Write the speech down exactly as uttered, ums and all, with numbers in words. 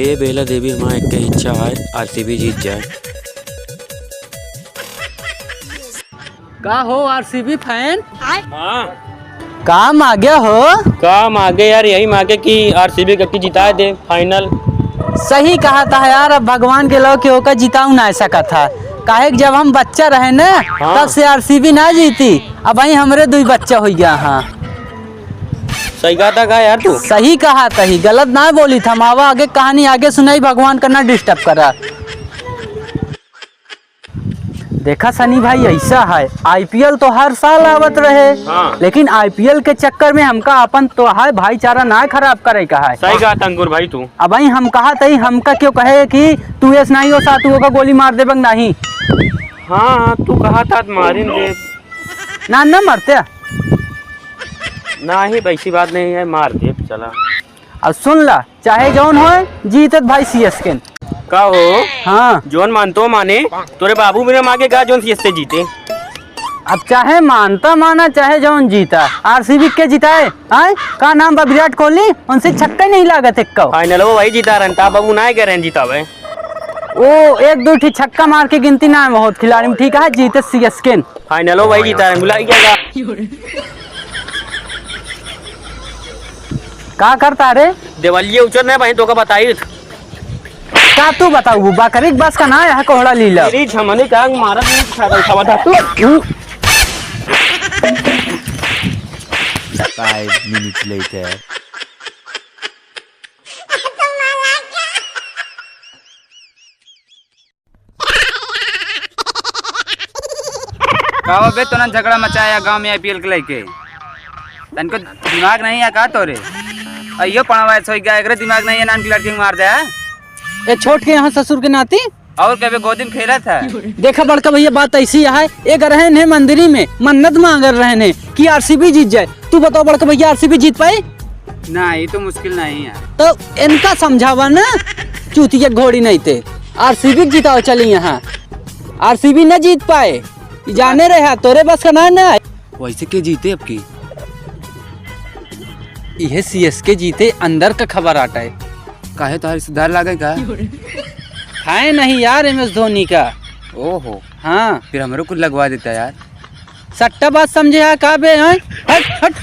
ए बेला देवी, हमार एक इच्छा है, आरसीबी जीत जाए। का हो आरसीबी फैन? हाँ। का मागे हो? का मागे यार, यही मागे कि आरसीबी के जिताए दे फाइनल। सही कहा था यार, अब भगवान के लो के ओका जिताऊ ना सकत था, काहे कि जब हम बच्चा रहे ना, हाँ। तब से आरसीबी ना जीती, अब वही हमरे दुई बच्चा हो गया। हाँ। सही कहा था का यार तू? सही कहा था ही, गलत ना बोली था। हम आवा आगे कहानी आगे सुनाई, भगवान का ना डिस्टर्ब करा। देखा सनी भाई, ऐसा है, आईपीएल तो हर साल आवत रहे, हाँ। लेकिन आईपीएल के चक्कर में हमका अपन तो है भाईचारा ना खराब करे का है। सही कहा था अंकुर भाई तू। अब भाई हम कहा तई हमका क्यों कहे कि तू ऐस नहीं हो सातुओं का गोली मार देबे नहीं। हाँ, हाँ, तू कहा था मारिन दे। ना, ना मरते। ना ही वैसी बात नहीं है, मार दे, चला। अब सुन ला, चाहे जौन होए, जीतत भाई सीएसके। का हो? हाँ। जौन मानतो माने, तोरे बाबू बिना मांगे का जौन सीएसके जीते? अब चाहे मानता माना, चाहे जौन जीता, आरसीबी के जिताए? आए? का नाम बा विराट कोहली? उनसे छक्का नहीं लागत एक को। फाइनल वो वही जीता रहन, ता बाबू ना गए रहन जितावे। ओ, एक दो ठी छक्का मार के गिनती ना है बहुत खिलाड़ी में, ठीक है, जीते सीएसके। फाइनल हो भाई, जीता है, बुला गया का? का करता रे? देवलिये उचर नहीं भाई, तो का बताई। का तू बताऊ, बकरी के बस का ना है कोहड़ा लीला। तेरी झमनी का मारा नहीं, खा रहा था तू। Five minutes later. का हो बे, तोनन झगड़ा मचाया गांव में आईपीएल के लेके? तनको दिमाग नहीं है का तोरे? अइयो पढ़वा ऐसा हो गया, एकरे दिमाग नहीं है, नान की लड़की के मार दे, हाँ? ए छोट के यहाँ ससुर के नाती? और कबे गोदी में खेला था? देखा बड़का भैया, बात ऐसी है, एक रहन है मंदिरी में, मन्नत मांगर रहन है कि आरसीबी जीत जाए। तू बताओ बड़का भैया, आरसीबी जीत पाई? ना, ये तो मुश्किल नहीं है। तो इनका समझावा ना, चूतिया घोड़ी नहीं थे। आरसीबी जिताओ चली यहाँ, आरसीबी न जीत पाए। ई जाने रहे, तोरे बस का ना, ना। वैसे के जीते अब की? इहे सीएसके जीते, अंदर का खबर आटा है। काहे तोहर रिश्तेदार लागे का? खाए नहीं यार एमएस धोनी का। ओहो। हाँ। फिर हमरो कुछ लगवा देता यार। सट्टा बात समझे है का बे, हैं? हट, हट।